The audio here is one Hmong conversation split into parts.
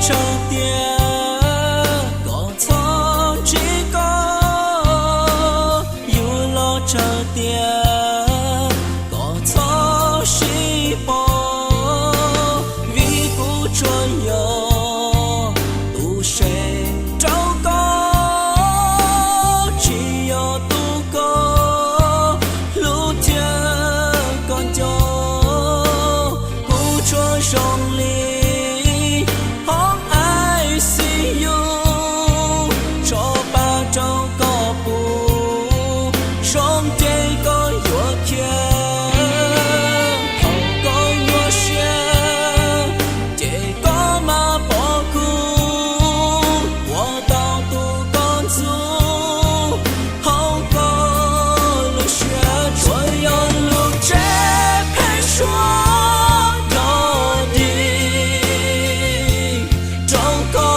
Tsawg tias kom txhob ntsib koj, yus los tsawg tias kom txhob sib pom, vim kuv tsuas yog tus se rau koj, tsis yog tus koj hlub thiab koj nco. Kuv tsuas zoo li hoob I C U, tso pa rau koj pum, zoo ces koj yuav khiav. Thaum koj nyuaj siab ces koj mam pom kuv, ua tau tus koj ntxub hauv koj lub siab. Tsuas yog lub tsev phem suab dog dig rau koj.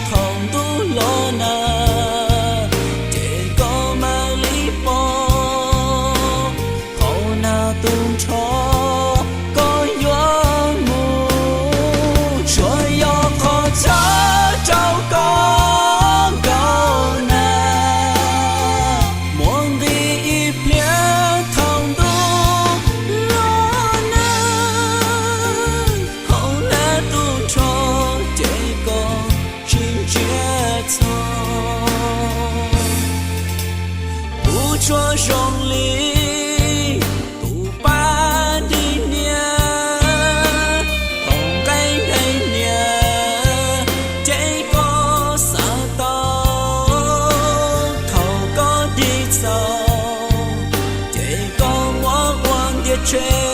Thaum ntuj los nag ces koj mam li pom, thaum nag tu nrho koj yuav mus. Tsuas yog qhov txhawb rau koj nkaus na, muaj nqis ib pliag thaum ntuj los nag. Thaum nag tu nrho ces koj tsis ntsiab txog. Kuv tsuas zoo li tus pab dig niab, thaum nqaij ntev nias ces koj xav tau, thaum koj dig txaus ces koj muab ua ntiag tsheb.